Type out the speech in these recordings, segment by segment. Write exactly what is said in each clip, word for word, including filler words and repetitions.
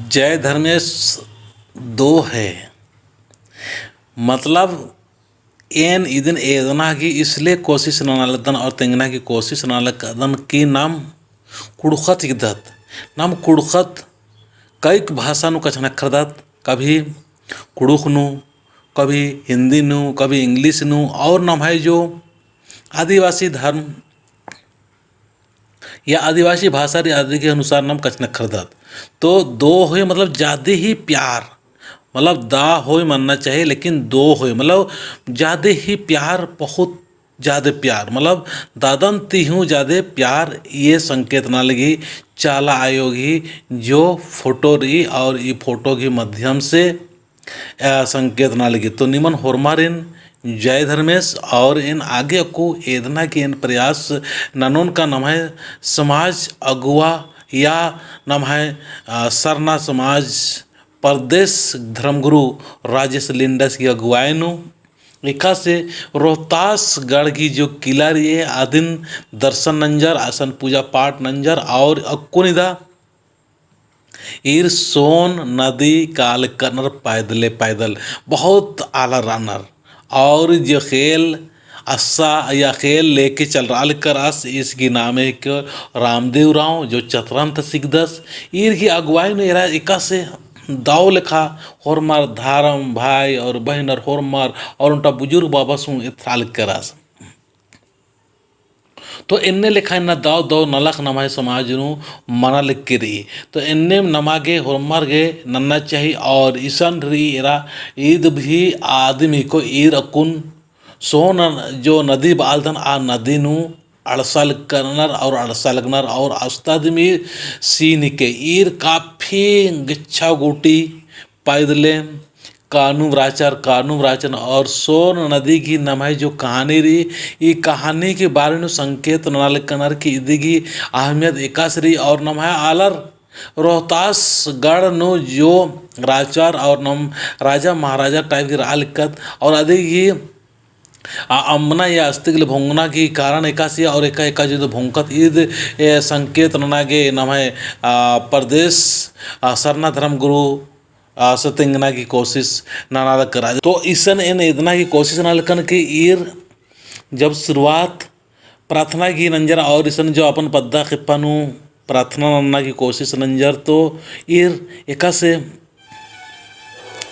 जय धर्मेस दो है। मतलब एन इदिन एदना की इसलिए कोशिश नना लगदन और तेंगना की कोशिश नना लगदन कि नाम कुँड़ुख़त हिकदत, नाम कुँड़ुख़त कईक भाषा नू कछनखरदत, कभी कुँड़ुख़ नू, कभी हिंदी नू, कभी English नू, और नम्है जो आदिवासी धर्म या आदिवासी भाषा रई अदी के अनुसार नाम कछनखरदत। तो दो होय मतलब जादे ही प्यार, मतलब दा होय मन्ना चाहिए, लेकिन दो होय मतलब जादे ही प्यार, बहुत जादे प्यार, मतलब दादन ती हूँ जादे प्यार ये संकेत नना लगी चाला आयो गही जो photo रई और ई photo गही माध्यम से आ, संकेत नना लगी। तो निमन होरमारिन जय धर्मेस और एन आगे अक्कु एदना की एन प्रयास ननोन का नम्है समाज अगुवा या नम्है, आ, सरना समाज प्रदेश धर्मगुरु राजेश लिंडस की अगुवाई नू एकासे रोहतासगढ़ की जो किला रई अदिन दर्शन नंजर, असन पूजा पाठ नंजर और अक्कुन इदा ईर सोन नदी कालकनर पैदले पैदल बहुत आलर रअनर। और जो खेल अस्सा या खेल लेके चल रआ लगदस, इसकी नाम है कि रामदेव राव जो चतरन ता हिकदस, ईर की अगुवाई नू एरा एकासे दव लेखा होरमर धर्म भाई और बहिनर होरमर और ओन्टा बुजुर्ग बाबस हूँ एथरआ लगदस। तो एन्ने लेखा इन्ना दव दव नलख नम्है समाज नू मना लगी रई। तो एन्ने नमा गे होरमर गे नन्ना चाही और इसन रई एरा ईद भी आदमी को ईर अक्कुन सोन जो नदी बआलदन आ नदी नू अंड़सा लगनर और अंड़सा लगनर और अस्ता दिम ईर सीन के ईर काफी गिच्छा गूटी पैदले कानुम राचर, कानुम राचन और सोन नदी की नम्है जो कहानी रई, ई कहानी के बारे नू संकेत नना लगनर कि इदी की अहमियत एकासे रई और नम्है आलर रोहतासगढ़ नू जो राचर और नम राजा महाराजा type की रआ लगदत और अदी की आ, अम्बना या अस्तिक ले भोंगना की कारण एकासे और एका एका जो भोंगकत ईद ए संकेत नना गे नम्है, आ, प्रदेश, आ, सरना धर्म गुरु, आ, से तेंगना की कोशिश नना लगदत। तो इसन एन एदना की कोशिश नना लगदन कि ईर जब शुरुआत प्रार्थना की नंजर और इसन जो अपन पद्दा खेप्पा नू प्रार्थना नन्ना की कोशिश नंजर तो ईर एकासे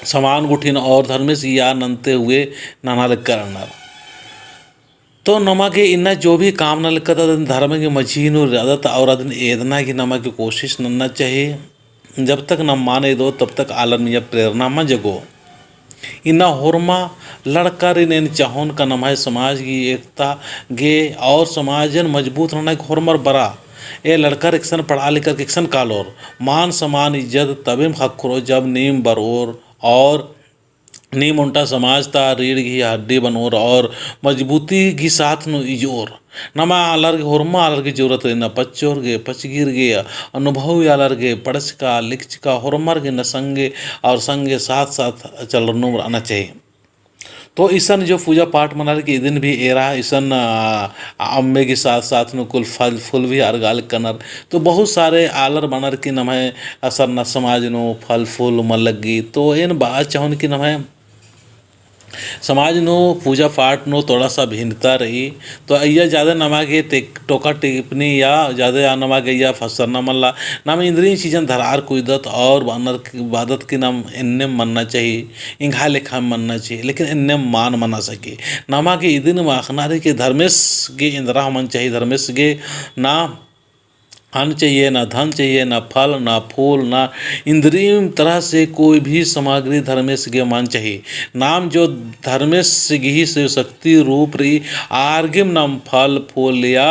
समान गुट्ठिन और धर्मेस या नन्ते हुए नना लगनर। तो नमा गे इन्ना जो भी काम नना लगदत अदिन धर्म के मझी नू रअदत और अदिन एदना की नमा गे कोशिश नन्ना चाही। जब तक नम मल एदो तब तक आलर मइय्याँ प्रेरणा मल जगो। इन्ना होरमा लड़कारिन एन चाहोन का नम्है समाज की एकता गे और समाजन मजबूत नना गे होरमर बरा। ए लड़कर एकसन पढ़ा लिखर के एकसन कालोर, मान सम्मान इज्जत तबेम ख़क्खरो जब नीम बरओर और नीम ओन्टा समाज ता रीढ़ गही हड्डी बनओर और मजबूती गही साथ नू इजओर। नमा आलर गे, होरमा आलर गे जरूरत रई, इन्ना पच्चोर गे, पचगिर गे, अनुभवी आलर गे, पढ़चका, लिखचका, होरमर गे इन्ना संगे और संगे साथ साथ चलरनुम रअना चाही। तो इसन जो पूजा पाठ मनर की इदिन भी एरा इसन, आ, अम्मे गही साथ साथ नू कुल फल फूल भी अर्गा लगनर। तो बहुत सारे आलर मनर की नम्है सरना समाज नू फल फूल मल लग्गी। तो एन बआ चाहोन की नम्है समाज नू पूजा पाठ नू थोड़ा सा भिन्नता रई। तो अइय्या जादे नमा गे टेक-, टोका टिप्पणी या जादे आ नमा गे अइय्या फसरना मल्ला। नाम इन्द्रिम चीजन धरआर कुइदत और बअनर की, बअदत की नाम एन्नेम मन्ना चाही, एंग्है लेखा मन्ना चाही, लेकिन एन्नेम मल मना सकी। नमा गे इदिन अख़ना रई कि धर्मेस गे एन्दरा मल चाही, धर्मेस गे ना अन्न चाहिए, ना धन चाहिए, ना फल, ना फूल, ना इन्द्रिम तरह से कोई भी सामग्री धर्मेस गे मल चाही। नाम जो धर्मेस गही से शक्ति रूप रई, आर गेम नाम फल फूल या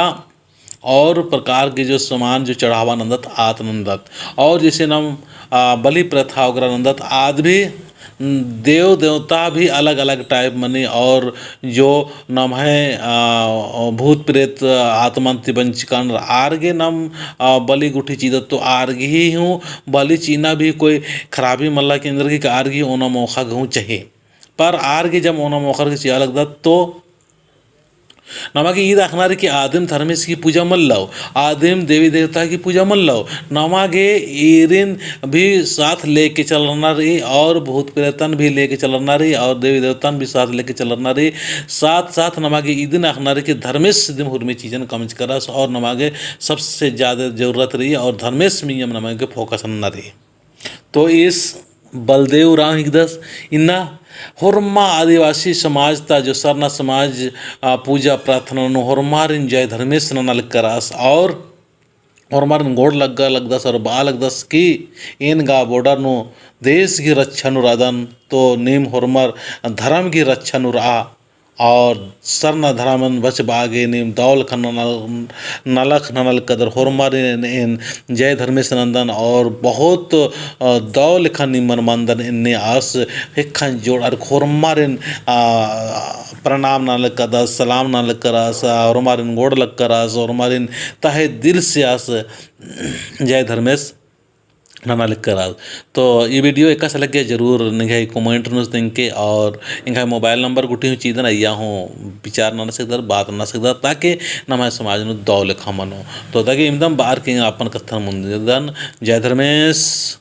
और प्रकार के जो सामान जो चढ़ावा नन्दत आत नन्दत। और जैसे नाम, आ, बलि प्रथा वगैरह नन्दत आद भी देव देवता भी अलग अलग type मनी और जो नम्है, आ, भूत प्रेत आत्मन ती बंचकन आर गे नाम, आ, बलि गुट्ठी चिदत तो आर गही हूँ बलि चिअना भी कोई खराबी मल्ला केन्द्र की आर गही ओना मोख़ा गे हूँ चाही। पर आर गे जब ओना मोख़र गे चिआ लगदत तो नमा गे ईद अख़ना रई कि आदिम धर्मेस की पूजा मल्लव, आदिम देवी देवता की पूजा मल्लव, नमा गे ईरिन भी साथ लेके चलना रई और भूत प्रेतन भी लेके चलना रई और देवी देवतन भी साथ लेके चलना रई। साथ साथ नमा गे इदिन अख़ना रई कि धर्मेस दिम हुरमी चीजन कमचकरस और नमा गे सबसे ज्यादा जरूरत रई और धर्मेस मइय्याँ नमा गे focus नना रई। तो ईस बलदेव उराँव हिकदस, इन्ना होरमा आदिवासी समाज ता जो सरना समाज, आ, पूजा प्रार्थना नू होरमारिन जय धर्मेस नना लगकरस और होरमारिन गोड़ लग्गा लगदस और बआ लगदस कि एन गा border नू देश गही रक्षा नू रअदन, तो नीम होरमर धर्म गही रक्षा नू रआ। और सरना धर्मन बचबआ गे नीम दव लेखा नना-, नलख नना लगदर। होरमारिन एन जय धर्मेस नन्दन और बहुत, अ, दव लेखा निम्मन मन्दन एन्ने आस ख़ेक्खन जोड़ अर होरमारिन, अ, प्रणाम नना लगदस, सलाम नना लगदस, होरमारिन गोड़ लगदस, होरमारिन तहे दिल से आस जय धर्मेस नना लगदस। तो ई video एकासे लग्गिया जरूर निंग्है comment नू तेंगके और एंग्है mobile number गुट्ठी हूँ चिअदन, अइय्या हूँ विचार नना सकदर, बात नना सकदर, ताकि नम्है समाज नू दव लेखा मनो। तो ताकि इमदम बअर की अपन कत्थन मुंददन। जय धर्मेस।